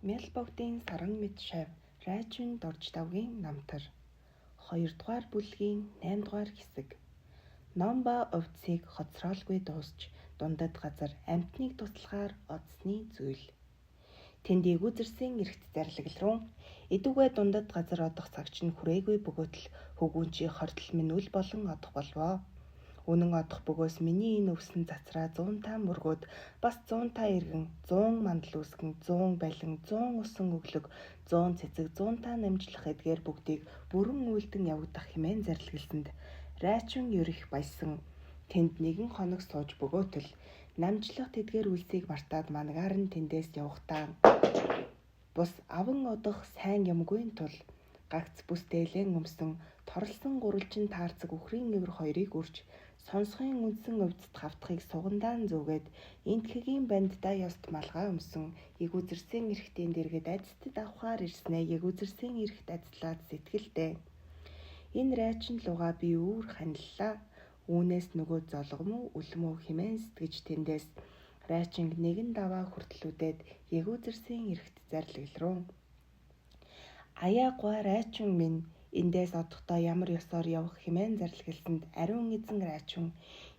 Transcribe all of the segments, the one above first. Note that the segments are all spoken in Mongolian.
Мялбогдын саран мэт шав Райчин Дорждавгийн намтар 2 дугаар бүлгийн 8 дугаар хэсэг. Ном ба увдсыг хоцроолгүй дуусч дундад газар амьтныг туслахаар одсны зүйл. Тэнд эгүүзэрсэн эрхт зарлигл рүү эдүгээ дундад газар одох цагч нь хүрээгүй бөгөөтөл хөвгүүн чи хортол минь үл болон одох болвоо. Үнэн одох бөгөөс миний энэ өвсөн цацраа 100 та мөргөөд бас 100 та эргэн 100 мандал үүсгэн 100 балин 100 усан өглөг 100 цэцэг 100 та намжлах эдгээр бүгдийг бүрэн үйлдэн явагдах хэмээн зарилгэлсэнд Райчин ер их баясан. Тэнд нэгэн хоног сууж бөгөөтөл намжлах тэдгээр үйлсийг мартаад мангаар нь тэндээс явахдаа бус аван одох сайн юмгүй тул гагц бүс дээлэн өмсөн торлсон гурвалжин таарцаг үхрийн эвэр хоёрыг үрж сонсхойн үндсэн увдисад хавтахыг сугандаан зүүгээд Энэтхэгийн банддаа ёст малгай өмсөн эгүүзэрсэн эрхтийн дэргэд айдастад авахаар ирснээ эгүүзэрсэн эрхт адислаад сэтгэлдээ. Энэ райчин лугаа би үүр ханиллаа. Үүнээс нөгөө золгом уу үлэм үү хэмээн сэтгэж тэндээс райчинг нэгэн даваа хүртлүүдээд эгүүзэрсэн эрхт зарлигл рүү. Аяа гуай райчин минь эндээс одохдоо ямар ёсоор явах хэмээн зарлаглсанд ариун эзэн райчин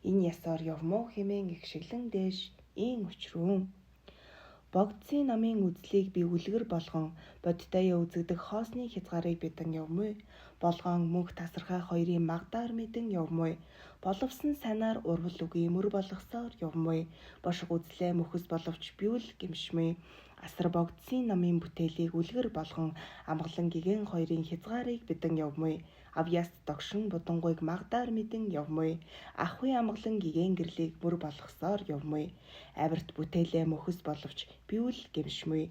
энэ ёсоор явмуу хэмээн эгшиглэн дээш ийн өчрүүн. Богдсын намын үзлийг би үлгэр болгон бодитоёо үзэгдэх хоосны хязгаарыг бидэн явмуй. Болгон мөнх тасархай хоёрын магдаар мэдэн явмуй. Боловсон санаар урвал үгүй мөр болгосоор явмуй. Бошиг үзлээ мөхөс боловч бивл гэмшмүй. Асар богдсын намын бүтээлийг үлгэр болгон амгалан гэгэн хоёрын хязгаарыг бидэн явмуй. Авьяаст догшин будангуйг магдаар мэдэн явмуй. Ахуй амгалан гэгэн гэрлийг мөр болгосоор явмуй. Авирт бүтээлээ мөхөс боловч бивл гэмшмүй.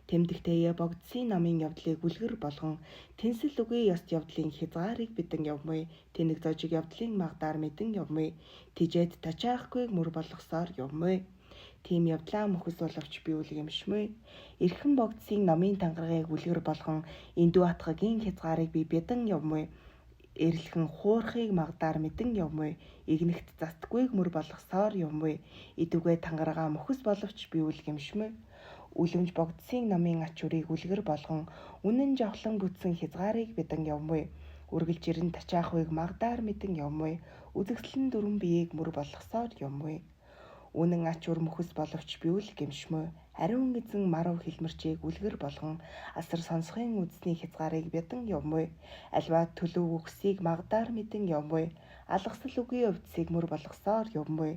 Тэмдэгтэйе богдсын намын явдлыг үлгэр болгон тэнсэл үгүй ёс явдлын хязгаарыг бидэн явмуй. Тэнэг зожиг явдлын магдаар мэдэн явмуй. Тижээд тачаахгүйг мөр болгосоор явмуй. Тийм явдлаа мөхөс боловч бивл гэмшмүй. Эрхэн богдсын номын тангарагыг үлгэр болгон эндүү атгагийн хязгаарыг би бидэн явмуй. Эрлэхэн хуурахыг магдаар мэдэн явмуй. Игнэгт застгүйг мөр болгосоор явмуй. Идүгэ тангарагаа мөхөс боловч бивл гэмшмүй. Үлэмж богдсын номын ач үрийг үлгэр болгон үнэн жавхлан бүтсэн хязгаарыг бидэн явмуй. Үргэлж ирэн тачаахуйг магдаар мэдэн явмуй. Үзэгсэлэн дөрвөн биеийг мөр болгосоор явмуй. Үнэн ач ур мөхөс боловч бивл гэмшмөө. Ариун эзэн марав хэлмэрчийг үлгэр болгон асар сонсхойн үзсний хязгаарыг бядан явмуй. Альва төлөв үгсийг магдаар мэдэн явмуй. Алгасал үгүй увдсыг мөр болгосоор явмуй.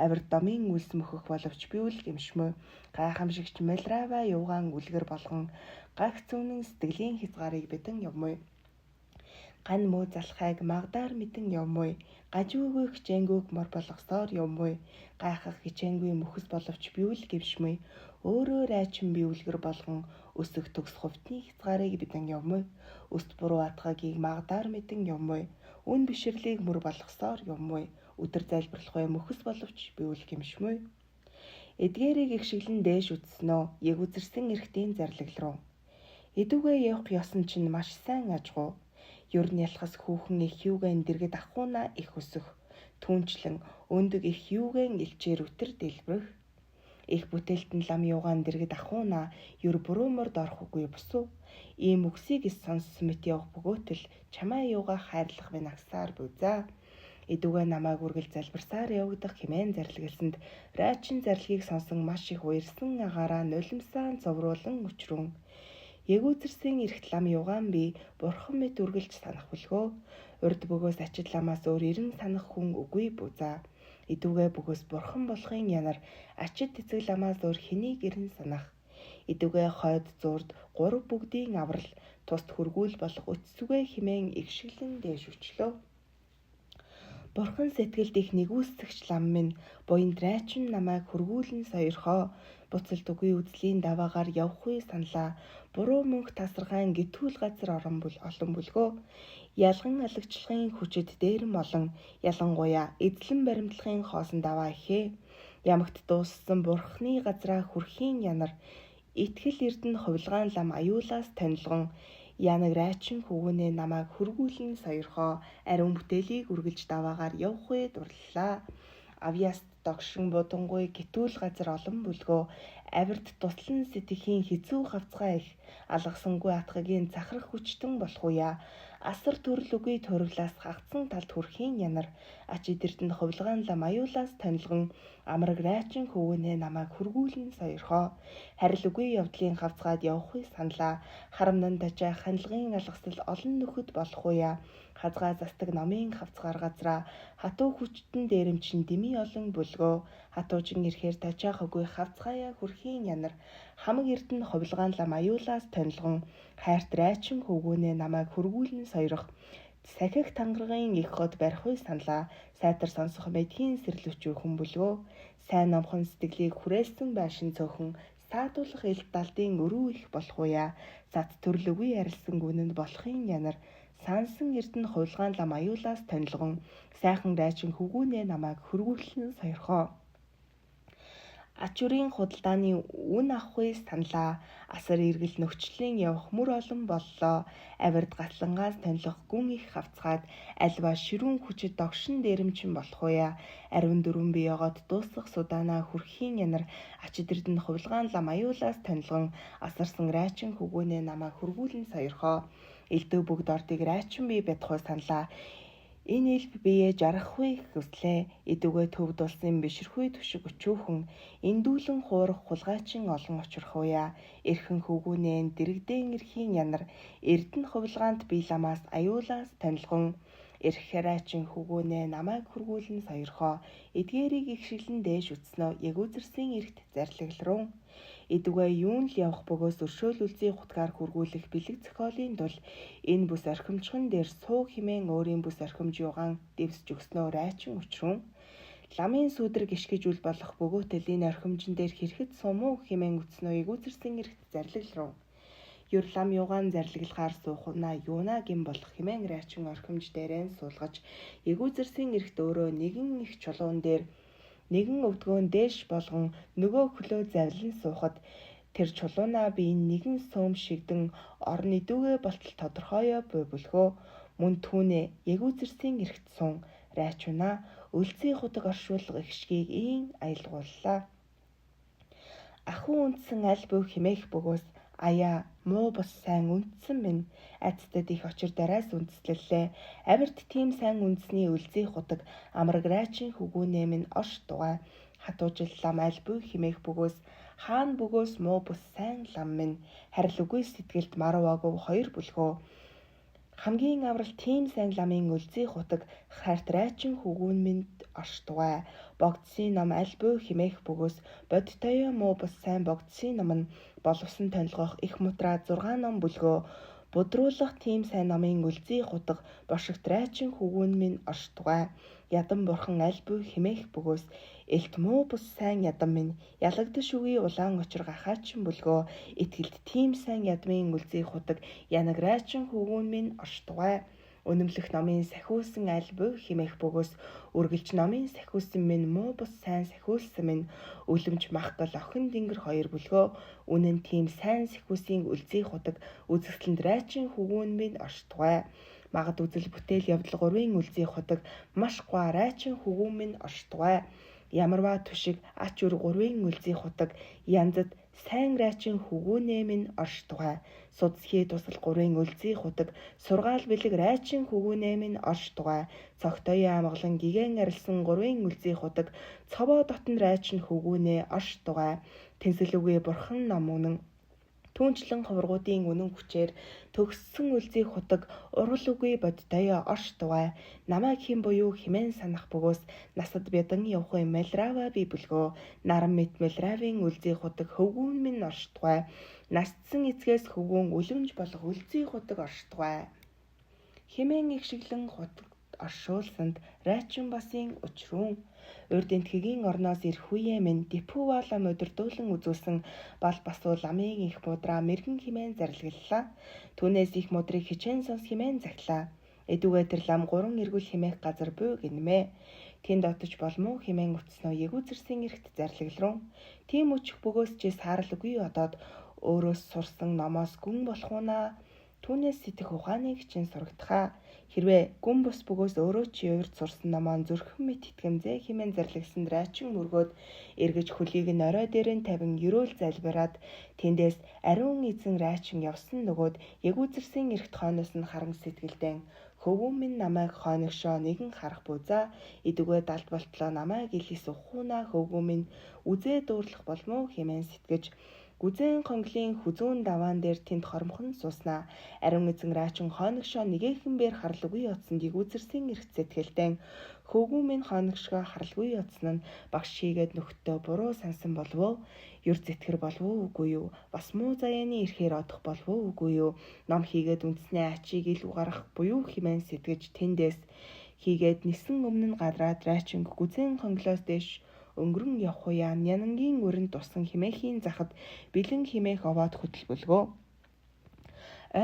Авир домын үлс мөхөх боловч бивл гэмшмөө. Гайхамшигч Мэлрава юугаан үлгэр болгон гагц үнэн сэтгэлийн хязгаарыг бядан явмуй. Ган муу залхайг магдаар мэдэн явмуй. Гажуугүй хичээнгүйг мор болгосоор явмуй. Гайхах хичээнгүй мөхөс боловч бивл гівшмүй. Өөрөө райчин бивлгэр болгон өсөх төгс хувьтны хязгаарыг бидэн явмуй. Өст буруу атгагийг магдаар мэдэн явмуй. Үн бишрлийг мөр болгосоор явмуй. Өдөр залбирлахуй мөхөс боловч бивл гэмшмүй. Эдгээрийг ихшиглэн дээш үтснөө яг үзэрсэн эрхтийн зарлигл руу. Эдүгээ явах ёсон чинь маш сайн ажгуу. Ер нь ялхас хүүхэн их юугэн дэргэд ахуунаа их өсөх. Түүнчлэн өндөг их юугэн элчээр өтер дэлбэрэх. Их бүтээлтэн лам юугаан дэргэд ахуунаа ер буруу морд орох үгүй бусуу. Ийм үгсийг эс сонссон мэт явах бөгөөтөл чамаа юугаа хайрлах минь агсаар буй за. Эдүгэ намайг үргэлж залбирсаар явагдах хэмээн зарлаглсанд Райчин зарлагийг сонсон маш их уярсан агаараа нулимсаа цовруулан өчрүүн. Ягүүзэрсэн эрхт лам югаан би бурхан мэт үргэлж санах бүлгөө. Урд бөгөөс ачид ламаас өөр эрен санах хүн үгүй бузаа. Эдүгэ бөгөөс бурхан болохын янар ачид эцэг ламаас өөр хэнийг эрен санах. Эдүгэ хойд зурд гурав бүгдийн аврал туст хөргүүл болох өтсүгэ хэмээн игшиглэн дээш өчлөө. Бурхан сэтгэлд их нэгүсгч лам минь буянд райчин намайг хөргүүлэн сойрхоо. Буцалт үгүй үзлийн даваагаар явахгүй саналаа. Буруу мөнх тасаргаан гитүүл газар орон бүл олон бүлгөө. Ялган алагчлахын хүчит дээрэм олон ялангуяа эзлэн баримтлахын хоосон даваа ихээ. Ямагт дууссан бурхны газраа хүрхийн янар итгэл эрдэнэ хувилгаан лам аюулаас танилган Янаг райчин хөвгүнээ намайг хөргүүлэн сойрхоо ариун бүтээлийг үргэлж даваагаар явахгүй дурлалаа. Авьяаст догшин будангуй гитүүл газар олон бүлгөө Авирт туслан сэтгэхийн хэцүү хавцгаа их алгасангүй атгагийн цахрах хүчтэн болох уяа. Асар төрөл үгүй төрвлаас хагцсан талд хүрэхийн янар ач эдэртэн хувилгаан лам аюулаас тонилгон амраг райчин хөвгөнээ намайг хөргүүлэн сойрхоо. Харил үгүй явдлын хавцгаад явахыг саналаа. Харамнан тачаа ханилгын алгасал олон нөхөд болох уяа. Хазгаа застаг номын хавцгаар газраа хатуу хүчтэн дээрэмчин дэмий олон бүлгөө. Хатуужин ирэхээр тачаах үгүй хавцгаая хүрхийн янар хамаг эрдэнэ хувилгаан лам аюулаас тонилгон хайрт райчин хөвгүүнээ намайг хөргүүлэн сойрох. Сахих тангаргийн их хот барихуй саналаа. Сайтар сонсох мэдхийн сэрлөвч хүн бүлгөө. Сайн номхон сэтгэлийг хүрээлсэн байшин цөөхөн саадуулах элт далдын өрүү их болох уяа. Зад төрлөгүй арилсан гүнэнд болохын янар сансан эрдэнэ хувилгаан лам аюулаас тонилгон сайхан райчин хөвгүүнээ намайг хөргүүлэн сойрхоо. Ач үрийн худалдааны үн авахыг саналаа. Асар эргэл нөхцөлийн явах мөр олон боллоо. Авирд гатлангаас тонилох гүн их хавцгаад альва ширүүн хүчит догшин дээрэмчин болох уяа. Ариун дөрвөн биеогоод дуусах судаанаа хүрхийн янар ач эрдэнэ хувилгаан лам аюулаас тонилгон асарсан райчин хөвгүүнээ намайг хөргүүлэн сойрхоо. Элдв бүгд ордыг райчин бие бядахуй саналаа. Энэ элб биеэ жаргахгүй хүслээ. Эдүгээ төвд улсын бишрэхүй түшиг өчүүхэн эндүүлэн хуурах хулгайчин олон учрах уяа. Эрхэн хөвгүүнээ дэрэгдэн эрхийн янар эрдэнэ хувилгаанд бие ламаас аюулаас тонилгон эрх райчин хөвгүүнээ намайг хөргүүлэн сойрхоо. Эдгээрийг ихшиглэн дээш үтснөө яг үзэрсэн эрхт зарлаглрун. Эдүгээ юун л явах бөгөөс өршөөл үлзий хутгаар хөргүүлэх бэлэг зохиолын тул энэ бүс орхимжхон дээр суу хэмээн өөрийн бүс орхимж юугаан дэвсж өгснөө райчин учрун. Ламын сүүдрэг ишгэж үл болох бөгөөтэл энэ орхимжин дээр хэрэгт сум уу хэмээн үтснөө эгүүцэрсэн эрхт зарлаглрун. Юр лам юугаан зарлаглахаар суухнаа юунаа гин болох хэмээн райчин орхимж дээрэн суулгаж эгүүцэрсэн эрхт өөрөө нэгэн их чулуун дээр нэгэн өвдгөөн дээш болгон нөгөө хөлөө завлан суухад тэр чулуунаа би нэгэн сөөм шигдэн орон эдүүгээ болтол тодорхойё буй бүлхөө. Мөн түүнээ ягүүзэрсэн эрхт сун райчунаа өлзий худаг оршуулга ихшгийг ийн аялгууллаа. Ахиу үндсэн аль буй хэмээх бөгөөс аяа муу бус сайн үндсэн минь айцтад их очир дараас үндэслэлээ. Авирт тийм сайн үндэсний өлзий худаг амраг райчин хөвгүүнээ минь орш дугай. Хатуужил лам аль буй хэмээх бөгөөс хаан бөгөөс муу бус сайн лам минь харил үгүй сэтгэлд маруу агав хоёр бүлхөө. Хамгийн аврал тийм сайн ламын өлзий хутаг хайрт райчин хөвгүүн минь орш дугай. Богдсын ном аль буй хэмээх бөгөөс бодитойё муу бус сайн богдсын ном нь боловсон тонилгох их мутраа 6 ном бүлгөө. Будруулах тийм сайн номын өлзий хутга бошигт райчин хөвгүүн минь орш дугай. Ядан бурхан аль буй хэмээх бөгөөс элт муу бус сайн ядан минь ялагдаш үгүй улаан учир гахаачин бүлгөө. Итгэлд тийм сайн ядмын өлзий хутаг янаг райчин хөвгүүн минь орш дугай. Үнэмлэх номын сахиулсан аль буй хэмээх бөгөөс үргэлж номын сахиулсан минь муу бус сайн сахиулсан минь үлэмж мах гал охин тэнгэр хоёр бүлгөө. Үнэн тийм сайн сахиусын өлзий хутаг үзэсгэлэнд райчин хөвгүүн минь орш дугай. Магад үзэл бүтээл явдал гурвын өлзий хутаг маш гуа райчин хөвгүүн минь орш дугай. Ямарваа түшиг ач үр гурвын өлзий хутаг янзад сайн райчин хөвгүүнээ минь орш дугай. Судсхий тусал гурвын өлзий хутаг сургаал бэлэг райчин хөвгүүнээ минь орш дугай. Цогтойн амгалан гигэн арилсан гурвын өлзий хутаг цовоо дотн райчин хөвгүүнээ орш дугай. Тэнсэл үгүй бурхан ном үнэн түүнчлэн ховргуудын үнэн хүчээр төгссөн өлзий хутаг урал үгүй бодитойё орш дугай. Намайг хэн буюу хэмээн санах бөгөөс насад бядан явахын мэлрава би бүлгөө. Наран мэт мэлравын өлзий хутаг хөвгүүн минь орш дугай. Насцсан эцгээс хөвгүүн үлэмж болох өлзий хутаг орш дугай. Хэмээн ихшиглэн хутаг оршуулсанд райчин басын учруун урд энтхэгийн орноос ирэх үе минь Дипүва лам удирдуулан үзүүлсэн бал басуу ламын их мудраа мэргэн хэмээн зарлаглаа. Түүнээс их мудрыг хичээн сонс хэмээн захилаа. Эдүгээ тэр лам гурван эргүүл хэмээх газар буй гинмээ. Тэнд отож болмоо хэмээн үтснөө ягүүзэрсэн эрхт зарлаглрун. Тийм өчих бөгөөс чи сааралгүй одоод өөрөөс сурсан номоос гүн болохуунаа Түүнээс сэтгэх ухааныг чинь сурагдахаа. Хэрвээ гүн бус бөгөөс өөрөө чи урьд сурсан номоо зүрхэн мэт итгэмзээ хэмээн зарлигсанд райчин мөргөөд эргэж хөлийг нь орой дээр нь тавин ерөөл залбираад тэндээс ариун эзэн райчин явсан нөгөөд ягүзэрсэн эргт хойноос нь харан сэтгэлдэн хөвгүүн минь намайг хойногшоо нэгэн харах бузаа эдүгээ далд болтлоо намайг илээс ухуунаа хөвгүүн минь үзээ дуурлах болмоо хэмээн сэтгэж Гүзэн хонглын хүзүүн даваан дээр тэнд хоромхон сууснаа. Ариун эзэн раачин хойногшоо нэгэхэн бээр харлаагүй оцсонд эгүүзэрсэн эрх сэтгэлдэн хөвгүүн минь хойногшгоо харлаагүй оцсон нь багш хийгээд нөхдөд буруу сансан болов уу? Юр зэтгэр болов уу үгүй юу? Бас муу заяаны ирэхээр одох болов уу үгүй юу? Ном хийгээд үндэсний ачийг ил угарах буюу хэмээн сэтгэж тэндээс хийгээд нисэн өмнө нь гадраад райчин гүзэн хонглоос дээш өнгөрөн явах уяа нянангийн өрөнд тусан химээхийн захад бэлэн химээх овоод хөдөлбөлгөө.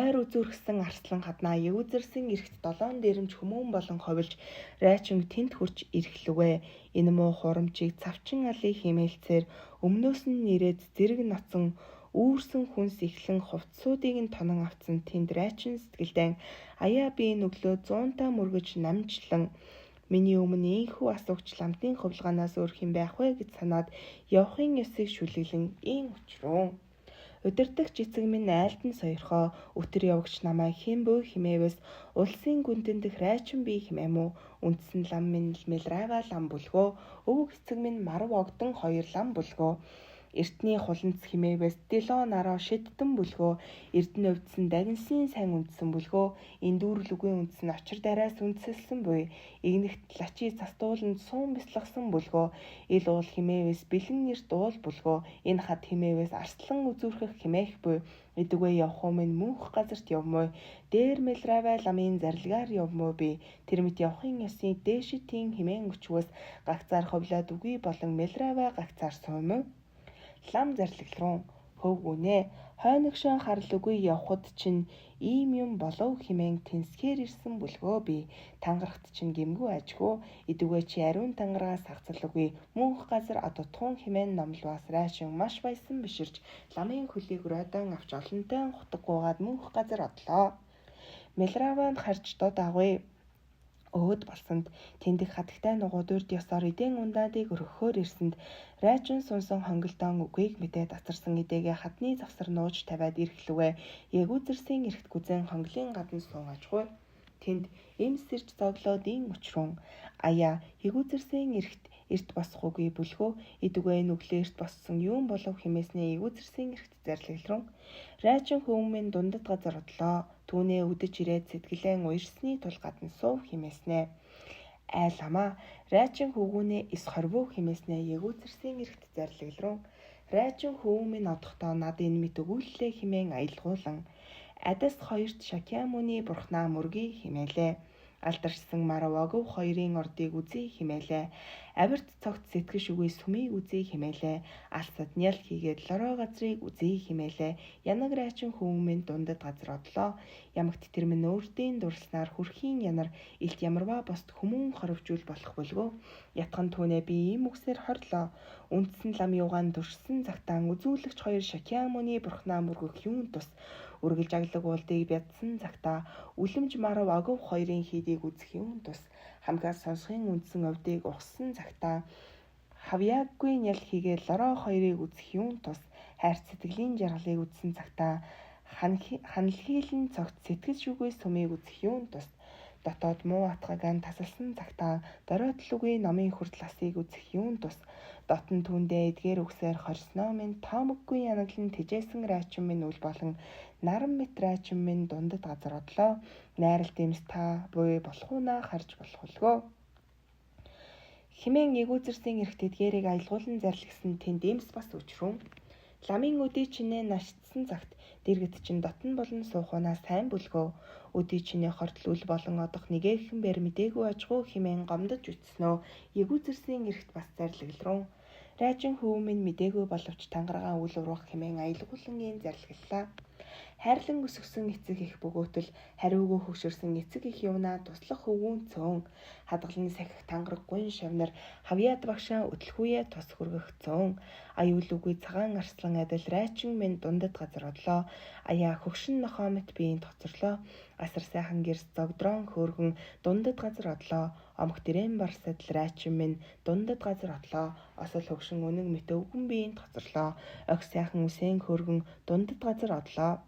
Ойр үзүүрхсэн арслан хаднаа ягүзэрсэн эрэгт долоон дээрэмч хүмүүн болон ховилж райчин тэнд хүрч ирэхлүгэ. Энэ муу хурамчийг цавчин алыг химээлцээр өмнөөс нь нэрээд зэрэг ноцон үүрсэн хүнс эхлэн хувцсуудыг нь тонон авцсан тэнд райчин сэтгэлдэн аяа би энэ өглөө 100 та мөргөж намжлан миний өмнө ийнхүү асуугч ламтын хувилгаанаас өөр хэн байх вэ гэж санаад явахын ёсыг шүлэглэн ийн учруу. Удирдагч эцэг минь айлд нь сойрхоо өтөр явагч намайг хэн бөө химээвэс улсын гүнтэн дэх райчин би хэмээмүү үндсэн лам минь Мелрава лам бүлгөө өвөг эцэг минь Марв огдон хоёр лам бүлгөө Эртний хуланц химээвэс Дело нароо шидтэн бүлгөө Эрдэнэ өвдсөн дагнсын сайн үндсэн бүлгөө эндүүрлүгийн үндсэн очир дараас үндсэлсэн буй Игнэгт лачи цастууланд суун бясалгасан бүлгөө Ил уул химээвэс бэлэн эрт уул бүлгөө энэ хад химээвэс арслан үзүүрхэх химээх буй Эдүгээ явах минь мөнх газарт явмуу дээр мэлравай ламын зарилгаар явмуу би тэр мэт явахын ёсын дээшитийн химээн өчвөөс гагцаар ховлоод үгүй болон мэлравай гагцаар суумуу лам зарлаглруу хөвгүнээ хойногшоо харал үгүй явхад чинь ийм юм болов хэмээн тэнсгээр ирсэн бүлгөө би тангарахт чинь гэмгүй ажгүй эдүгээ чи ариун тангарагаас хагцал үгүй мөнх газар одотхун хэмээн номлоос райшин маш баясан биширч ламын хөлийг ройдон авч олонтой хутггүйгаад мөнх газар одлоо. Мелраванд харж дод агуй өөд болсонд тэндэх хадагтай нугууд урд ёсоор эдэн ундаадыг өргөхөөр ирсэнд райчин сунсан хонголдоон үгийг мэдээд асарсан эдээгээ хадны завсар нууж тавиад ирэхлүгэ ягүзэрсэн эрхт гүзэн хонглын гадна суун ажгүй. Тэнд эмс ирж зоглоод ин учруун аяа ягүзэрсэн эрхт эрт босхоогүй бүлгөө эдүгээ энэ өглөө эрт боссон юун болов хэмээснээ ягүзэрсэн эрхт зарлаглрун райчин хүмүүн дундад газар одлоо. Түүнээ үдэж ирээд сэтгэлэн уярсны тул гадна суув хэмээснэ. Айл амаа райчин хөвгүүнээ эс хорвоо хэмээснээ ягүзэрсэн эрхт зарлаглрун райчин хөвгүүн одохдоо над энэ мэт өгүүллээ хэмээн аялгуулан адас хоёрт Шакьямуни бурхнаа мөргий хэмээлээ. Алдаршсан Маравагов хоёрын ордыг үзье хэмээлээ. Авирт цогт сэтгэш үгүй сүмийг үзье хэмээлээ. Алсад нял хийгээд лороо газрыг үзье хэмээлээ. Янаг райчин хүмүүн дундад газар одлоо. Ямагт тэр минь өөртийн дурлснаар хөрхийн янар илт ямарваа босд хүмүүн хоровжүүл болох болгоо. Ятхан түүнээ би ийм үгсээр хорлоо. Үндсэн лам юугаан дүрсэн цагтаан үзүүлэгч хоёр Шакьямуни бурхнаа мөргөх юун тус үргэлж аглаг уулдыг бядсан цагтаа үлэмж марав агов хоёрын хийдийг үзэх юун тус хамгаас сонсхын үндсэн овдыг ухсан цагтаа хавьяаггүй нял хийгээ лороо хоёрыг үзэх юун тус хайр сэтгэлийн жаргалыг үзсэн цагтаа ханалхийлэн цогт сэтгэл шүгүй сүмийг үзэх юун тус дотоод муу атгагаан тасалсан цагтаа доройтол үгүй номын хүртэл асыг үзэх юун тус дотн түүндээ эдгээр үгсээр хорсноо минь тоомоггүй янаглан тэжээсэн райчин минь үл болон наран мэт райчин минь дундад газар одлоо. Найралт эмс та буй болохуунаа харж болохулгөө. Химэн эгүүзэрсэн эрхт эдгээрийг аялгуулан зарлигсан тэнд эмс бас өчрүүн. Ламын өдий чинээ нашидсан цагт дэргэд чинь дотн болон суухунаа сайн бүлгөө. Өдий чинээ хортол үл болон одох нэгэхэн бэр мдээгүй ажгуу химэн гомдож үтснөө эгүүзэрсэн эрхт бас зарлаглруу. Райчин хөвөн минь мдээгүй боловч тангарагаан үл урвах хэмээн аялгуулангийн зарлаглаа. Хайрлан өсгсөн эцэг их бөгөөтөл хариугүй хөгшөрсөн эцэг их юунаа туслах хөвгүүн цөөн. Хадгалан сахих тангараггүй шавнар хавьяат багшаа өдлөхүйе тус хүргэх цөөн. Аюулгүй цагаан арслан адил райчин минь дундад газар одлоо. Аяа хөгшин нохоо мэт биеийн тоцорлоо. Асар сайхан гэрс зогдрон хөөргөн дундад газар одлоо. Омх дэрэн барс адил райчин минь дундад газар одлоо. Осол хөгшин үнэн мэт өвгөн биеийн тоцорлоо. Ох сайхан үсэн хөөргөн дундад газар одлоо.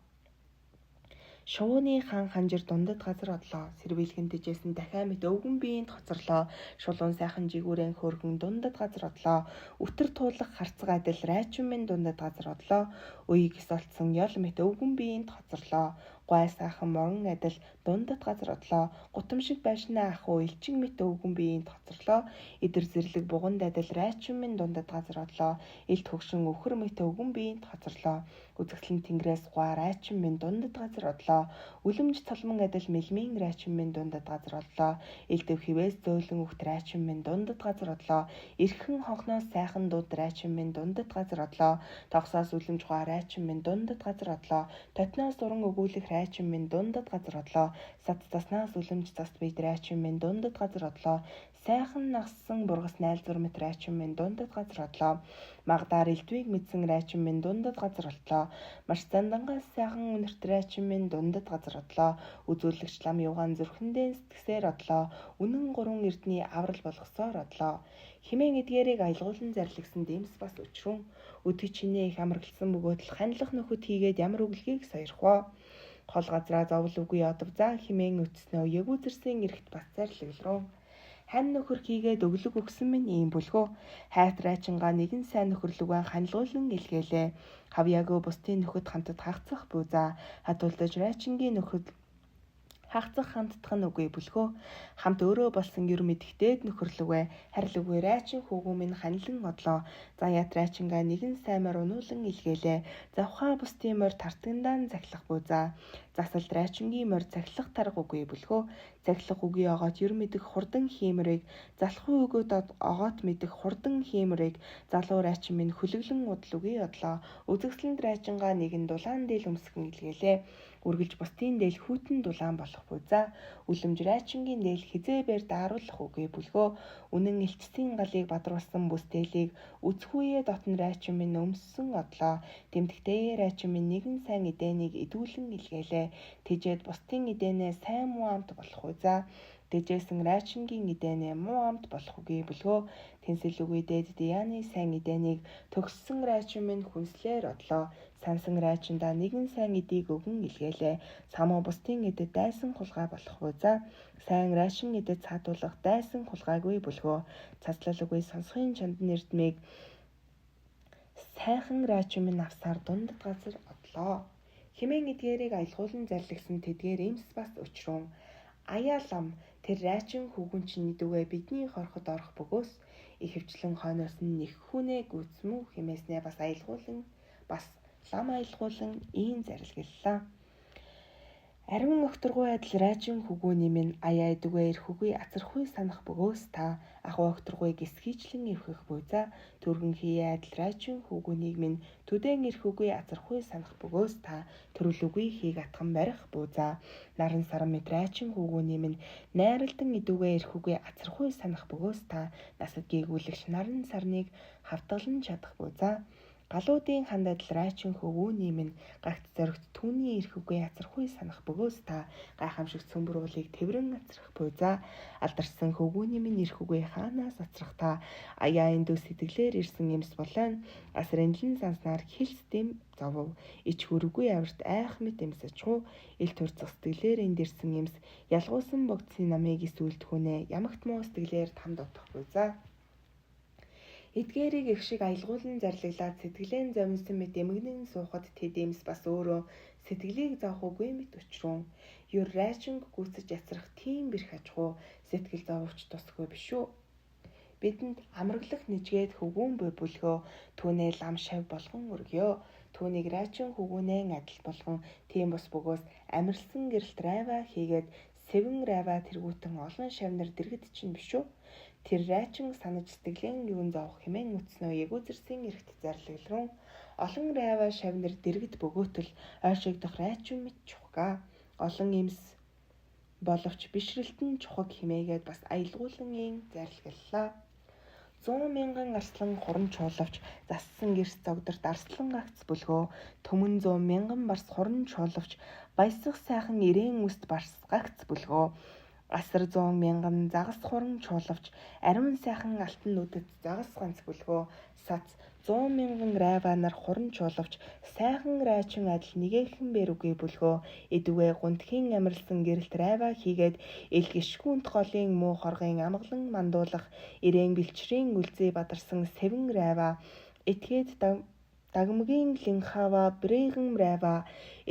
Шувууны хаан ханжир дундад газар одлоо. Сэрвийлгэн тэжээсэн дахиа мэт өвгөн биеийн тоцорлоо. Шулуун сайхан жигүүрэн хөөргөн дундад газар одлоо. Үтэр туулах харцаг адил райчин минь дундад газар одлоо. Үеиг эсолтсон ёл мэт өвгөн биеийн тоцорлоо. Гуай сайхан морон адил дундад газар одлоо. Гутамшиг байшнаа ах уу элчин мэт өвгөн биеийн тоцорлоо. Идэр зэрлэг буганд адил райчин минь дундад газар одлоо. Элт хөгшин өхөр мэт өвгөн биеийн тоцорлоо. Үзэсгэлэн тэнгэрээс гуай райчин минь дундад газар одлоо. Үлэмж цолмон адил мэлмийн райчин минь дундад газар одлоо. Элдэв хивээс зөөлөн үхт райчин минь дундад газар одлоо. Эрхэн хонхноос сайхан дуд райчин минь дундад газар одлоо. Тогсоос үлэмж гуай райчин минь дундад газар одлоо. Тотноос уран өгүүлэх райчин минь дундад газар одлоо. Сад заснаас үлэмж заст бид райчин минь дундад газар одлоо. Сайхан нагссан бургас найлзур мэт райчин минь дундад газар одлоо. Магдаар элдвийг мэдсэн райчин минь дундад газар одлоо. Маш зандангаас сайхан үнэрт райчин минь дундад газар одлоо. Үзүүлэгч лам югаан зүрхэндээ сэтгсээр одлоо. Үнэн гурван эрдний аврал болгосоор одлоо. Химэн эдгээрийг аялгуулан зарлигсан дэмс бас өчрөн. Өдгөж чинээ их амрагласан бөгөөд л ханилах нөхөд хийгээд ямар өглөгийг сойрох вэ? Хол газраа зовл үгүй одов заа химэн өтснөө ягүүзэрсэн эрэхт бас зарлаглруу. Хань нөхөр хийгээд өглөг өгсөн минь ийм бүлгөө. Хайт райчингаа нэгэн сайн нөхөрлөгөө ханилгуулан илгээлээ. Хавьяагүй бусдын нөхөд хамтад хагцах буузаа. Хадуулдаж райчингийн нөхөд хагцах ханддах нь үгүй бүлгөө. Хамт өөрөө болсон ер мэдхтээд нөхөрлөгөө. Харилгүй райчин хүүгүү минь ханилан одлоо. Заяат райчингаа нэгэн саймаар унуулан илгээлээ. Завхаа бусдын морь тартагндаан захилах буузаа. Засалд райчингийн морь захилах тарга үгүй бүлгөө. Захилах үгүй огоот ер мэдэх хурдан хийморийг, залхуу өгөөд огоот мэдэх хурдан хийморийг залуу райчин минь хөлөглөн удал үгүй одлоо. Үзэгсэлэнд райчингаа нэгэн дулаан дээл өмсгөн илгээлээ. Үргэлж бусдын дээл хүйтэн дулаан болох буузаа. Үлэмж райчингийн дээл хизээ бээр дааруулах үгүй бүлгөө. Үнэн элчсийн галыг бадруулсан бүс дээлийг үзхүүе дотн райчин минь өмссөн одлоо. Тэмдэгтээ райчин минь нэгэн сайн эдэнийг идүүлэн илгээлээ. Тэжээд бусдын эдэнээ сайн муу амт болох уузаа. Тэжээсэн райчингийн эдэнээ муу амт болох үгүй бүлгөө. Тэнсэл үгүй дээд Дианы сайн эдэнийг төгссөн райчин минь хүнслээр одлоо. Сансан райчиндаа нэгэн сайн эдийг өгөн илгээлээ. Самуу бусдын эдэд дайсан хулгай болох буузаа. Сайн райчин эдэд цаадуулах дайсан хулгайгүй бүлгөө. Цацлал үгүй сонсохын чандан эрдмийг сайхан райчин минь авсаар дундад газар одлоо. Химэн эдгээрийг аялгуулан зарлагсан тэдгээр эмс бас өчрөн. Аяа лам тэр райчин хүүгүн чинь идүгэ бидний хорход орох бөгөөс ихэвчлэн хойноос нь нэх хүнээ гүйцмүү химээснээ бас аялгуулан бас лам аялгуулан ийн зарилгэллаа. Ариун огторгуй адил райчин хүүгүүний минь аяа идүгэ эрхүгүй ацархуй санах бөгөөс та ахуй огторгуй гисгийчлэн эвхэх буйзаа. Түргэн хийе адил райчин хүүгүүнийг минь төдөн эрхүгүй ацархуй санах бөгөөс та төрөлүгүй хийг атхан барих буузаа. Наран саран мэт райчин хүүгүүний минь найралдан идүгэ эрхүгүй ацархуй санах бөгөөс та насад гийгүүлэгч наран сарныг хавтгалан чадах буузаа. Галуудын ханд адил райчин хөвүүний минь гагт зоригт түүний эрхүгүй ацархуй санах бөгөөс та гайхамшиг цөмбөр уулыг тэврэн ацрах буйзаа. Алдарсан хөвгүүний минь эрхүгүй хаанаас ацрах та аяа эндүү сэтгэлээр ирсэн юмс болон асар энэлэн санснаар хилс дэм зовов. Ич хөрөгүй авирт айх мэт эмсэж хуу ил турцах сэтгэлээр энд ирсэн юмс ялгуусан богдсын намыг эсүүлдэх үнэ ямагт муу сэтгэлээр тамд утах буйзаа. Эдгээрийг их шиг аялгуулан зарлаглаад сэтгэлээ зовнсон мэт эмгэнэн суухад тэд эмс бас өөрөө сэтгэлийг зовох үгүй мэт өчрөн. Юр райчинг гүйцэж яцрах тийм бэрх аж хуу сэтгэл зововч тусгүй биш үү? Бидэнд амраглах нэжгээд хөвгүүн буй бүлгөө түүнээ лам шав болгон өргөё. Түүнийг райчин хөвгүүнээ адил болгон тийм бус бөгөөс амарлсан гэрэлт райва хийгээд сэвэн райва тэргүүтэн олон шавнар дэргэд чинь биш үү? Тэр райчин санаж сэтгэлэн юун зовох хэмээн үтснөө ягүүзэрсэн эрхт зарлаглрун. Олон райва шавнар дэргэд бөгөөтөл ойшигдох райчин мэт чухга. Олон эмс боловч бишрэлт нь чухаг химээгээд бас аялгуулан зарлиглалаа. 100 мянган арслан хуран чуулавч зассан гэрс зогдорт арслан гагц бүлгөө. Төмөн 100 мянган барс хуран чуулавч баясах сайхан ирээн үст барс гагц бүлгөө. Асар 100 мянган загас хуран чуулавч ариун сайхан алтан нүдэд загас ганц бүлгөө. Сац 100 мянган райва нар хуран чуулавч сайхан райчин адил нэгэхэн бэр үгүй бүлгөө. Эдүгэ гунтхийн амарлсан гэрэлт райва хийгээд элгэшгүүнт голын муу хоргын амгалан мандуулах ирээн бэлчрийн үлзий бадарсан сэвэн райва этгээд дагмгийн линхава брэгэн райва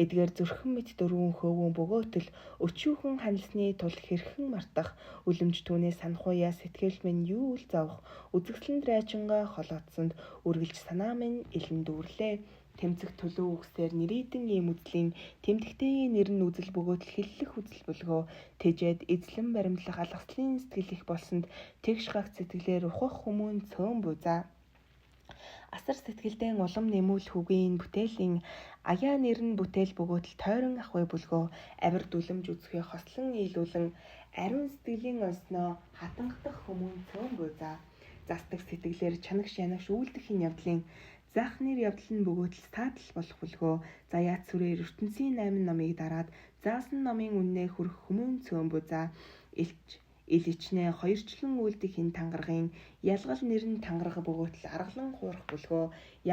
эдгээр зүрхэн мэт дөрвөн хөвгөн бөгөөтөл өчүүхэн ханилсны тул хэрхэн мартах үлэмж түүнээ санахуяа сэтгэл минь юу үл зовох үзэсгэлэнт райчингаа холоотсонд үргэлж санаа минь элэн дүүрлээ. Тэмцэх төлөв үгсээр нэрийдэн ийм үзлийн тэмдэгтэйн нэр нь үзэл бөгөөтөл хэллэх үзэл бүлгөө. Тэжээд эзлэн баримтлах алгаслын сэтгэл их болсонд тэгш гагц сэтгэлээр ухах хүмүүн цөөн буй за. Асар сэтгэлдэн улам нэмүүлэх үгийн бүтээлийн аяа нэр нь бүтээл бөгөөтөл тойрон ах вэ бүлгөө. Авир дүлэмж үзэхээ хослон нийлүүлэн ариун сэтгэлийн онсноо хатангадах хүмүүн цөөн буй за. Застаг сэтгэлээр чанагш янагш үйлдэх ин явдлын зах нэр явдал нь бөгөөтөл саадал болох бүлгөө. Заяат сүрээр ертөнцийн 8 номыг дараад заасан номын үннээ хүрэх хүмүүн цөөн буй за. Элч ил ичнэ хоёрчлон үйлдэх энэ тангарагын ялгал нэр нь тангараг бөгөөтөл аргалан хуурах бүлгөө.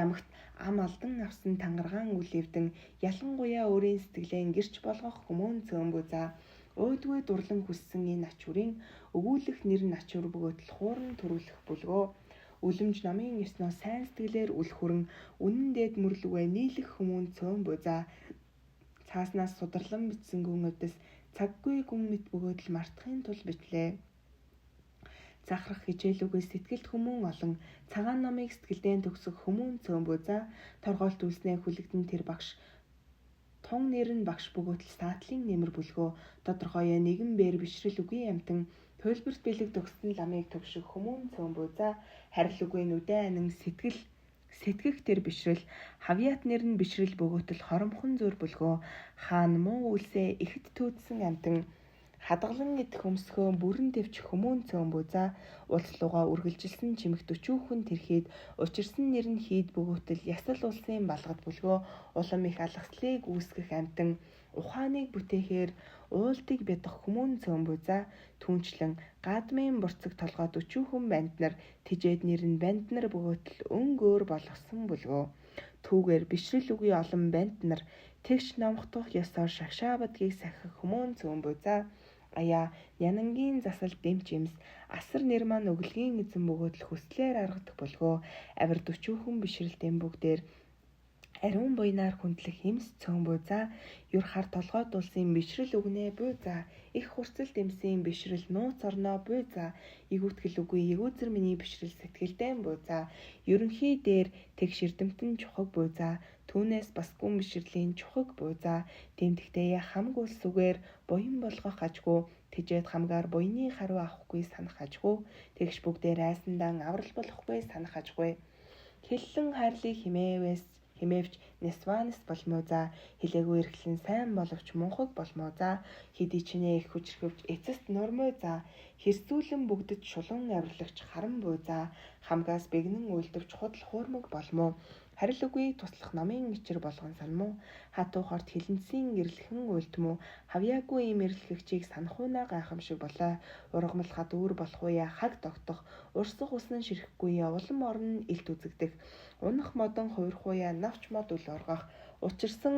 Ямагт ам алдан авсан тангаргаан үлээвдэн ялангуяа өөрийн сэтгэлээ гэрч болгох хүмүүн цөөн буй за. Өөдгүй дурлан хүссэн энэ ач хүрийн өгүүлэх нэр нь ачуур бөгөөтөл хууран төрүүлэх бүлгөө. Үлэмж номын ёсноо сайн сэтгэлээр үл хүрэн үнэн дээд мөрлөгөө нийлэх хүмүүн цөөн буй за. Цааснаас сударлан бичсэн гүн өдөс цаггүй гүн мэт бөгөөдөл мартахын тул бичлээ. Захрах хичээлүүгээ сэтгэлд хүмүүн олон цагаан номыг сэтгэлдэн төгсөх хүмүүн цөөн буй за. Торгоолт үлснээ хүлэгдэн тэр багш тун нэр нь багш бөгөөтөл саатлын нэмэр бүлгөө. Тодорхой нэгэн бээр бишрэл үгүй амтан төлбөрт бэлэг төгссөн ламыг төгшөх хүмүүн цөөн буй за. Харил үгүй нүдэн анин сэтгэл сэтгэх тэр бишрэл хавьяат нэр нь бишрэл бөгөөтөл хоромхон зүр бүлгөө. Хаан муу үлсээ ихэд түүдсэн амтан хадгалан идэх өмсгөө бүрэн дэвч хүмүүн цөөн буй за. Улслуугаа үргэлжилсэн чимэгт өчүүхэн тэрхэд учирсан нэр нь хийд бөгөөтөл ясал улсын балгад бүлгөө. Улам их алгаслыг үүсгэх амтан ухааныг бүтээхээр уултыг бядах хүмүүн цөөн буй за. Түүнчлэн гадмын бурцаг толгойд өчүүхэн банд нар тэжээд нэр нь банд нар бөгөөтөл өнгөөр болгосон бүлгөө. Түүгээр бишрэл үгүй олон банд нар тэгш номхдох ёсоор шагшаабадгийг сахих хүмүүн цөөн буй за. Аяа нянангийн засал дэмч имс асар нэр маань өглөгийн эзэн бөгөөдөл хүслээр аргадаг бүлгөө. Авир өчүүхэн бишрэл дэм бүгдээр ариун буйнаар хүндлэх эмс цөөн буй за. Юр хар толгойд улсын бишрэл үгнэ буй за. Их хурцлт эмсийн бишрэл нууц орноо буй за. Эгүүтгэл үгүй эгүүзэр миний бишрэл сэтгэлдэн буй за. Ерөнхий дээр тэгш эрдэмтэн чухаг буй за. Түүнээс бас гүн бишрэлийн чухаг буй за. Тэмдэгтээ хамаг улс үгээр буян болгох ажгүй тэжээд хамгаар буяны хариу авахгүй санах ажгүй тэгш бүгдээр айсандан аврал болохгүй санах ажгүй. Хэллэн хайрлыг химээвээс химээвч Несванес болмоо за. Хэлээгүй эрхлэн сайн боловч мунхаг болмоо за. Хэдий чинээ их хүчрхөвч эцэст нурмой за. Хэрсүүлэн бүгдэд шулуун авирлагч харан буй за. Хамгаас бэгнэн үйлдэвч худал хуурмаг болмоо. Харил үгүй туслах номын ичэр болгон санмуу. Хатуу хорт хилэнцийн эрлэхэн уйлдмуу. Хавьяагүй ийм эрлэхэгчийг санахуунаа гайхамшиг болоо. Ургамал хад үүр болохуяа хаг тогтох. Урсах усан ширэхгүй улам орон илт үзэгдэх. Унах модон хувирхуяа навч мод үл оргох. Учирсан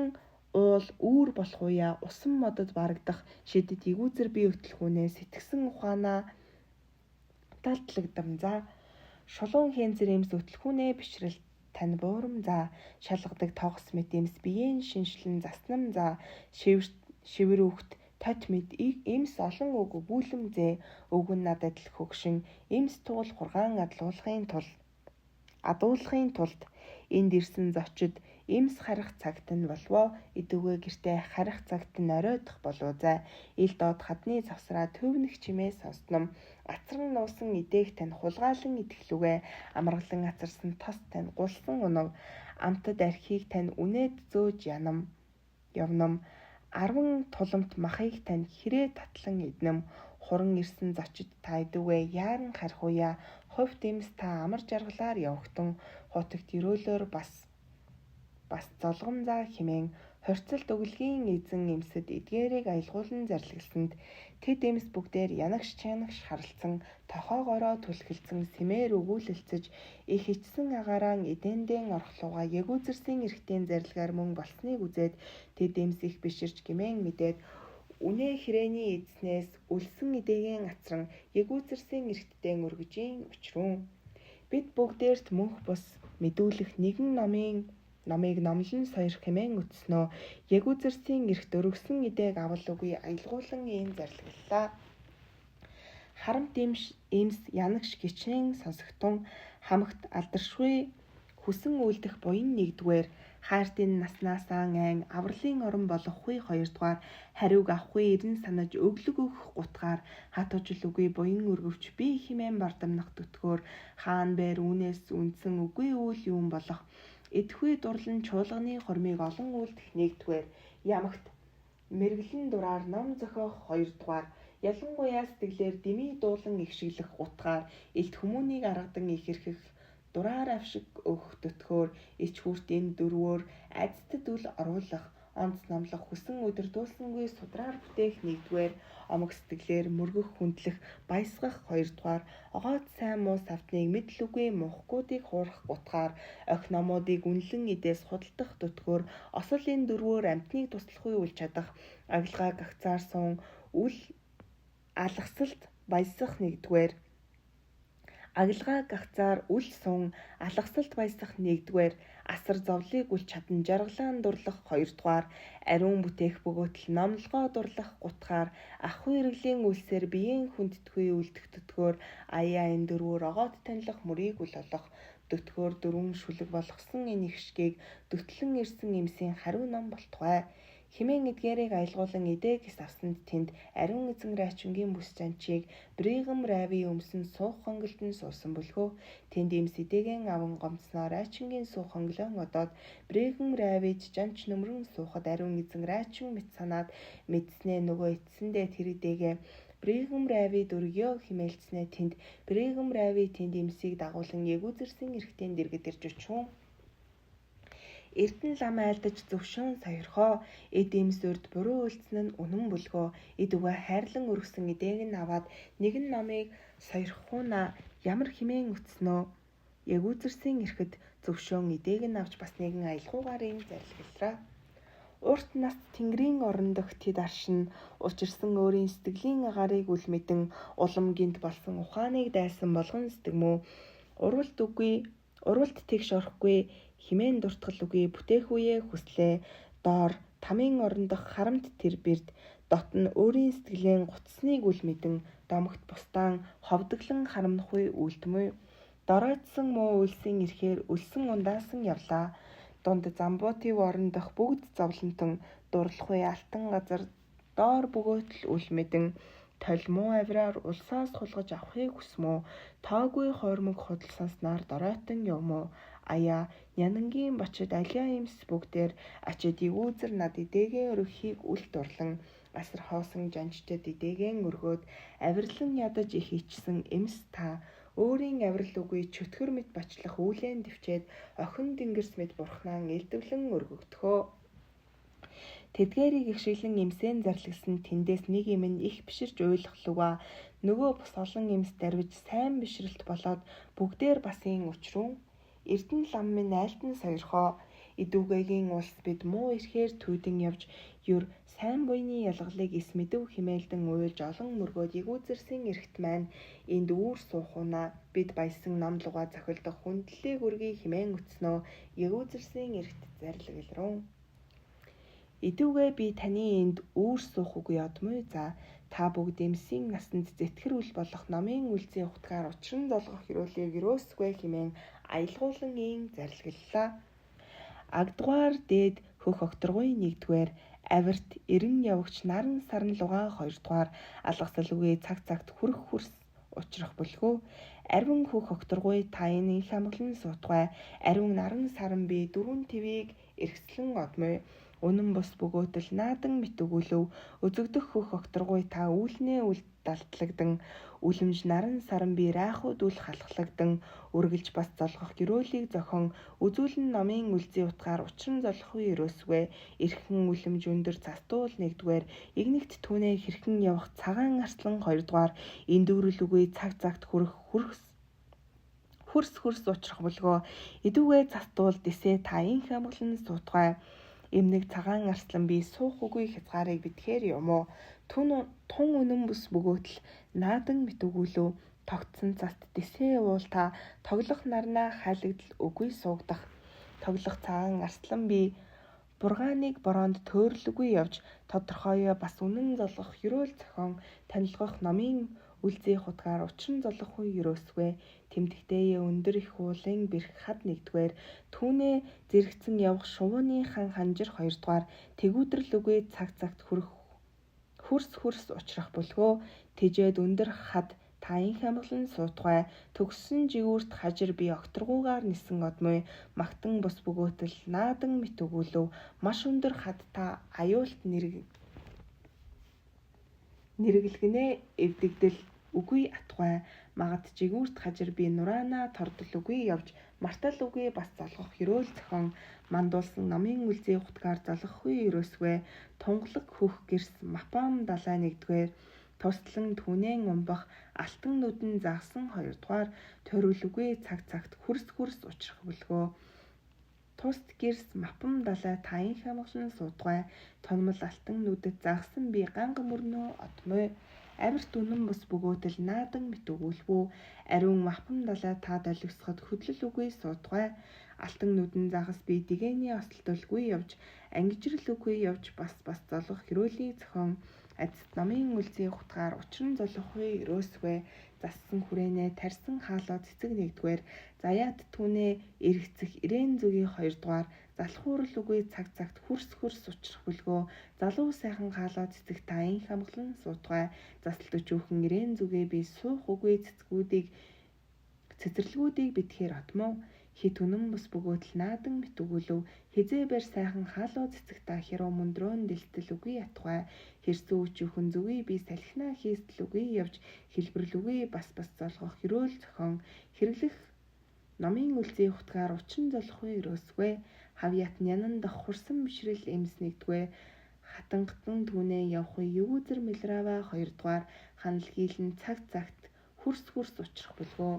уул үүр болохуяа усан модод барагдах. Шидэд эгүүзэр бие хөтлөхүүнээ сэтгсэн ухаанаа далдлагдам за. Шулуун хэнзэр эмс өтлөхүүнээ бишрэл тань буурам за. Шалгадаг тогс мэт эмс биеийн шиншлэн заснам за. Шивэр үхт тот мэд эмс олон үг өгүүлэм зээ. Өгөн над адил хөгшин эмс тугал хургаан адлуулахын тулд адуулахын тулд энд ирсэн зочид Эмс харих цагт нь болвоо. Идүүгээ гэртээ харих цагт нь оройтох болов зай. Ил доод хадны завсраа төвнөх чимээ сонсном. Ацран нуусан идээх тань хулгайлан идэхлүгэ. Амаргалан ацарсан тос тань гулсан унав. Амтад архийг тань үнээд зөөж янам явнам. 10 туламт махыг тань хэрээ татлан иднэм. Хуран ирсэн зочид та идүүгээ яаран харихуяа. Хувьд эмс та амар жаргалаар явагтан хутагт ерөөлөөр бас золгом заа хэмээн хурцлалт өглөгийн эзэн эмсэд эдгээрийг аялгуулан зарлагласанд тэд эмс бүгдээр янагш чанагш харалцан тохоогоороо түлхэлцэн сэмээр өгүүлэлцэж их ичсэн агараан эдэндэн орохлууга ягүүзэрсэн эрхтийн зарилгаар мөн болсныг үзээд тэд эмс их биширч гэмээн мэдээд үнэ хэрээний эзнээс өлсөн эдээгэн ацран ягүүзэрсэн эрхтдээ өргөжийн учрун. Бид бүгдээрт мөнх бус мэдүүлэх нэгэн номыг номлон сойрох хэмээн өтснөө ягүүзэрсэн эрхт өргөсөн эдээг авал үгүй аялгуулан ийм зарлаглаа. Харамт эмс янагш гिचнэн сонсогтун хамагт алдаршгүй хүсэн үлдэх буян нэгдүгээр хайртын наснаасаа айн авралын орон болохгүй хоёрдугаар хариуг авахгүй эрен санаж өглөг өгөх гутгаар хат хожил үгүй буян өргөвч би хэмээн бардамнах төтгөөр хаан бээр үүнээс үндсэн үгүй үйл юм болох эдхүй дурлан чуулганы хормыг олон үлдэх нэгдүгээр ямагт мэргэлэн дураар ном зохиох хоёрдугаар ялангуяа сэтгэлээр дэмий дуулан ихшиглэх утгаар элт хүмүүнийг аргадан ихэрхэх дураар авшиг өгөх төтгөөр ич хүртийн дөрвөөр азтад үл оруулах онц номлох хүсэн удирдуулсангүй судраар бүтээх нэгдүгээр омог сэтгэлээр мөргөх хүндлэх баясгах хоёрдугаар огоот сайн муу савтныг мэдл үгүй муухгуудыг хуурах утгаар охи номуудыг үнэлэн идээс худалдах төтгөөр осол энэ дөрвөөр амьтныг туслахгүй үл чадах агилгаа гагцаар сун үл алгасалт баясах нэгдүгээр агилгаа гагцаар үл сун алгасалт баясах нэгдүгээр асар зовлыг үл чадан жаргалаан дурлах хоёрдугаар ариун бүтээх бөгөөтөл номлогоо дурлах гутгаар ахуй иргэлийн үлсээр биеийн хүндэтгүй үлдэх төтгөөр аяа энэ дөрвөөр огоот танилах мөрийг үл олох төтгөөр дөрвөн шүлэг болгосон энэ ихшгийг дөтлөн ирсэн эмсийн хариу ном болтугай. Хэмээн эдгээрийг аялгуулан идэ гэс авсанд тэнд ариун эзэн Райчингийн бүс жанчийг Бригам Рави өмсөн суух хонголтон суусан бөлгөө. Тэнд эмс идээгэн аван гомдсноо Райчингийн суух хонглоон одоод Бригам Равид жанч нүмерэн суухад ариун эзэн Райчин мэт санаад мэдснээ нөгөө эцсэндээ тэр идэгээ Бригам Равид өргөё хэмээлцснээ тэнд Бригам Рави тэнд эмсийг дагуулан ягүүзэрсэн эрхтэн дэргэд ирж очив. Эрдэнэ лам айлдаж зөвшөөн сойрхоо. Эд эмс урд буруу үйлдсэн нь үнэн бүлгөө. Эд үгээ хайрлан өргөсөн эдээг нь аваад нэгэн номыг сойрхууна ямар хэмээн өтснөө. Ягүүзэрсэн эрхэд зөвшөөн эдээг нь авч бас нэгэн аялгуугаар юм зарлаглаа. Урт наст тэнгэрийн орон дох тэд аршин учирсан өөрийн сэтгэлийн агарыг үл мэдэн улам гинт болсон ухааныг дайсан болгон сэтгэмүү. Урвалт үгүй урвалт тэгш орохгүй хэмээн дуртгал үгүй бүтээх үеэ хүслээ. Доор тамын орон дох харамт тэр бэрд дот нь өөрийн сэтгэлийн гутсныг үл мэдэн домогт бусдаан ховдоглон харамнахгүй үйлдмүй. Доройтсон муу үйлсийн ирэхээр өлсөн ундаасан явлаа. Дунд Замбути орон дох бүгд зовлонтон дурлахгүй алтан газар доор бөгөөтөл үл мэдэн толь муу авираар улсаас хулгаж авахыг хүсмөө. Тоогүй хойрмог худал санснаар доройтон явмөө. Аяа нянангийн бочид алиа эмс бүгдээр ачид эгүүзэр над эдээгэн өргөхийг үл дурлан асар хоосон жанжтад эдээгэн өргөөд авирлан ядаж их ичсэн эмс та өөрийн авирал үгүй чөтгөр мэт бачлах үүлэн дэвчээд охин тэнгэрс мэт бурхнаан элдвлэн өргөгдөхөө. Тэдгээрийг ихшиглэн эмсээн зарлагсан тэндээс нэг юм нь их биширч уйлахлуга нөгөө бус олон эмс дарвиж сайн бишрэлт болоод бүгдээр бас ийн учруун. Эрдэнэ лам минь айлтан сойрхоо. Идүүгээгийн улс бид муу ирэхээр түйдэн явж юр сайн буйны ялгалыг эс мэдэв химээлдэн уйлж олон мөргөөд ягүүзэрсэн эрхт маань энд үүр суухуна бид баясан номлогоо зохилдох хүндлэлийг өргөе хэмээн өтснөө ягүүзэрсэн эрхт зарлаглруу. Идүүгээ би таны энд үүр суух үгүй одмой за та бүгд эмсийн насанд зэтгэр үл болох номын үлзий ухтгаар учран золгох ерөөлийг өрөөсгүй хэмээн аялгуулан ийн зарлаглаа. Агдугаар дээд хөх огторгуй 1-р авирт эрен явагч наран саран лугаан 2-р алгасал үгүй цаг цагт хүрэх хөрс учрах бүлгөө. Ариун хөх огторгуй та энэ инх амгалан суутгай. Ариун наран саран би дөрвөн твийг эргэслэн одмой. Үнэн бус бөгөөтөл наадан мэтүгүүлв. Үзэгдэх хөх огторгуй та үүлнээ үл далдлагдан. Үлэмж наран саран би райхууд үл халахлагдан. Үргэлж бас золгох гэрөөлийг зохион үзүүлэн номын үлзий утгаар учран золгохгүй ерөөсвэ. Эрхэн үлэмж өндөр цастуул 1-р игнэгт түүнээ хэрхэн явах цагаан арслан 2-р эндүүрэл үгүй цаг цагт хүрэх хөрс хөрс хөрс учрах бүлгөө. Идүүгээ цастуул дисээ та инх амгалан суутгай. Эмнэг цагаан арслан би суух үгүй хязгаарыг битгээр юм уу? Тун үнэн бүс бөгөөтөл наадан мэтүгүүлв. Тогтсон цаст дисээ уул та тоглох нарнаа хайлагдал үгүй суугдах. Тоглох цагаан арслан би бургааныг бороонд төөрлөгүй явж тодорхойё бас үнэн золгох ерөөл зохион танилгах номын үлзий хутгаар учран золгохгүй ерөөсвэ. Тэмдэгтээ өндөр их уулын бэрх хад 1-р түүнээ зэрэгцэн явах шувууны хан ханжир 2-р тэгүүдрэл үгүй цаг цагт хүрэх хөрс хөрс учрах бүлгөө. Тэжээд өндөр хад та инх амгалан суутгай. Төгссөн жигүүрт хажир би огторгуугаар нисэн одмой. Магтан бус бөгөөтөл наадан мэтүгүүлв. Маш өндөр хад та аюулт нэргэлгэнэ эвдэгдэл үгүй атугай. Магад жигүүрт хажир би нураанаа тордол үгүй явж мартал үгүй бас золгох ерөөл зохион мандуулсан номын үлзий хутгаар золгохгүй ерөөсвэ. Тунгалаг хөх гэрс мапам далай 1-р туслан түнэн умбах алтан нүдэн загсан 2-р тойруулгүй цаг цагт хөрс хөрс учрах бүлгөө. Туст гэрс мапам далай та инх амгалан суудгай. Тономол алтан нүдэд загсан би ганга мөрнөө одмой. Авирт үнэн бус бөгөөтөл наадан мэтүгүүлвүү. Ариун мапам далай та долгисоход хөдлөл үгүй суудгай. Алтан нүдэн загас би дэгэний осолтолгүй явж ангижрал үгүй явж бас бас золгох ерөөлийг зохион адис номын үлзий хутгаар учран золгохгүй ерөөсвэ. Зассан хүрээнээ тарьсан хаалаа цэцэг 1-р заяат түүнээ эргэцэх ирээн зүгийн 2-р залхуурал үгүй цаг цагт хөрс хөрс учрах бүлгөө. Залуу сайхан хаалаа цэцэг та инх амгалан суудгай. Засалт өчүүхэн ирээн зүгээ би суух үгүй цэцгүүдийг цэцэрлэгүүдийг битгээр отмоо. Хит үнэн бус бөгөөтөл наадан мэтүгүүлв. Хизээ бэр сайхан хаалуу цэцэг та хэрүү мөндрөөн дэлтэл үгүй атугай. Хэрсүү өчүүхэн зүгий би салхинаа хийстэл үгүй явж хэлбэрлүгүй бас бас золгох ерөөл зохион хэрэглэх номын үлзий хутгаар учран золгохгүй ерөөсвэ. Хавьяат нянан дах хурсан бишрэл эмс 1-р хатангатан түүнээ явах югүүзэр мэлраваа 2-р ханал хийлэн цаг цагт хөрс хөрс учрах бүлгөө.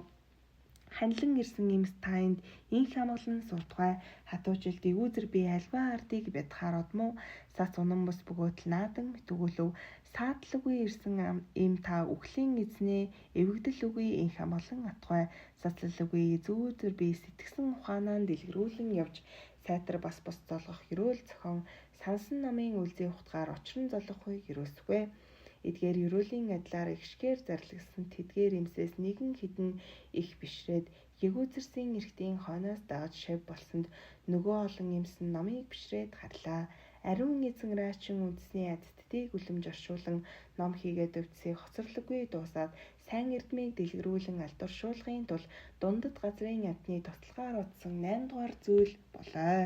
Ханилан ирсэн эмс таанд инх амгалан суудгай. Хатуужилд эгүүзэр би альва ардыг бядахаар одмоо. Сац унан бус бөгөөтөл наадан мэтүгүүлв. Саадлгүй ирсэн эм та үхлийн эзнээ эвэгдэл үгүй инх амгалан атгай. Сацлалгүй зүүзэр би сэтгсэн ухаанаа дэлгэрүүлэн явж сайтар бас бус золгох ерөөл зохион сансан номын үлзий хутгаар учран золгохгүй ерөөсвэ. Эдгээр ерөөлийн адилаар эгшгээр зарлигдсан тэдгээр эмсээс нэгэн хэдэн их бишрээд ягүүзэрсэн эргэтийн хойноос дагаж шав болсонд нөгөө олон эмс нь номыг бишрээд гарлаа. Ариун эзэн раачин үндэсний адиттыг үлэмж оршуулан ном хийгээд өвдсийг хоцорлоггүй дуусаад сайн эрдмийг дэлгэрүүлэн алдаршуулгын тул дундад газрын амьтны тослогоор утсан 8 дугаар зүйл болоо.